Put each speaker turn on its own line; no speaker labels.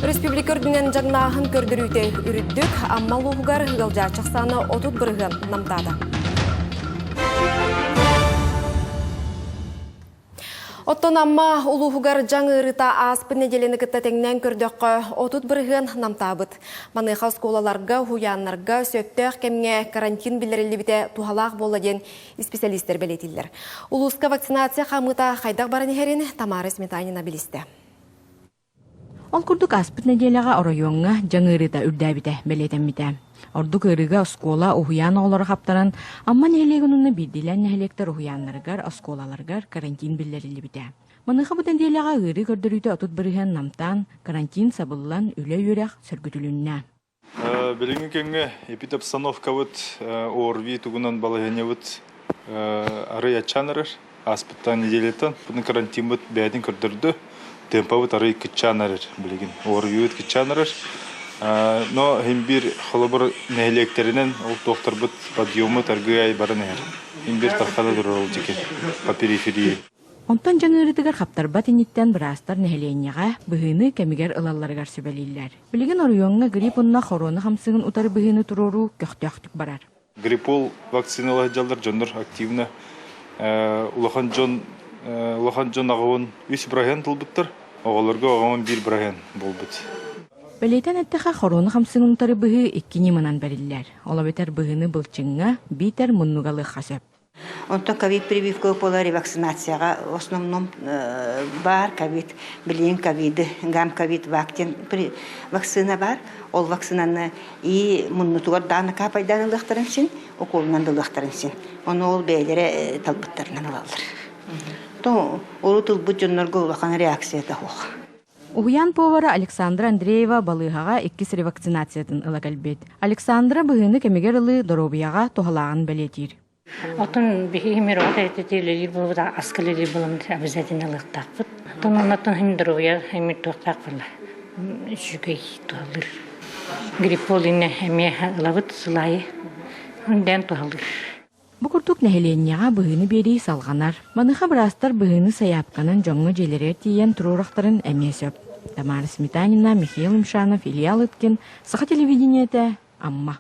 Республика үрдүнэн дьаҥнааһын көрдөрүүтэ үрдүк, Амма улууһугар ыалдьааччы ахсаана 30% намтаата. Оттон Амма улууһугар дьаҥ ыарыыта ааспыт нэдиэлэни кытта тэҥнээн көрдөххө, 30% намтаабыт. Маныаха оскуолаларга, уһуйааннарга сөптөөх кэмҥэ карантин биллэриллибитэ туһалаах буолла диэн исписэлиистэр бэлиэтииллэр. Улууска вакцинация хаамыыта хайдах баран иһэрин Тамара Сметанина билистэ.
Ол курдук ааспыт нэдиэлэҕэ оройуоҥҥа дьаҥ ыарыыта үрдээбитэ бэлиэтэммитэ. Ордук ыарыыга оскуола, уһуйаан оҕолоро хаптаран, Амма нэһилиэгин уонна биирдиилээн нэһилиэктэр уһуйааннарыгар, оскуолаларыгар карантин биллэриллибитэ. Маныаха бу нэдиэлэҕэ ыарыы көрдөрүүтэ 30% намтаан, карантин сабыллан, үлэ-үөрэх сөргүтүлүннэ.
Билиҥҥи кэмҥэ эпидобстановкабыт ОРВИ тугунан балаһыанньабыт арый аччаан эрэр. Ааспыттан неделяттан бу карантиммыт бэйэтин көрдөрдө. Темпабыт арый кыччаан эрэр билигин. ОРВИбыт кыччаан эрэр. Но иһин биир холобур нэһилиэктэринэн ол туохтарбыт подъеммут аргыый баран иһэр. Иһин биир тархана турар ол дьики по периферии.
Онтон дьаҥ ыарыытыгар хаптарбат инниттэн быраастар нэһилиэнньэҕэ быһыыны кэмигэр ылалларыгар сүбэлииллэр. Билигин оройуоҥҥа грипп уонна хоруона хамсыгын утары быһыыны туруоруу көхтөөхтүк барар.
Гриппол вакциналаах дьаллар дьоннор активно улахан дьон улахан дьон аҕабын үс быраһыан тылбыттар, оҕолорго оҕомун биир быраһыан буолбут.
Бэлиэтээн эттэххэ, хоруона хамсыгын утары быһыы икки ньыманан бэриллэр. Ол эбэтэр быһыыны былчыҥҥа, биитэр муннуга ылыахха сөп.
Онтон ковид прививка буолар вакцинацияҕа в основном баар ковид, билигин ковиды, гам ковид вактин вакцина бар. Ол вакцинаны и муннутугар дааны капайдаан ылыахтарын син, уколунан да ылыахтарын син. Ону ол бэйэлэрэ талбыттарынан ылаллар. То урут ылбыт дьоннорго улахан реакцията суох.
Уһуйаан повара Александра Андреева балыыһаҕа иккис ревакцинациятын ыла кэлбит. Александра быһыыны кэмигэр ылыы доруобуйаҕа туһалааҕын бэлиэтиир.
Оттон биһиги мировой тэрилтэтэ үлэлиир буолбут аска үлэлиир буоламмыт обязательно ылыахтаахпыт. Оттон оннуттан хим доруобуйа эмиэ туохтаах буолла үчүгэй туһалыыр. Гриппол инне эмиэ ылабыт сылайы дээн туһалыыр.
Бу курдук нэһилиэнньэҕэ быһыыны биэрии салҕанар. Маныаха быраастар быһыыны сайаапканан дьоҥҥо дьиэлэригэр тиийэн туруорахтарын эмиэ сөп. Тамара Сметанина, Михаил Имшанов, Илья Лыткин, Саха телевидениетэ, Амма.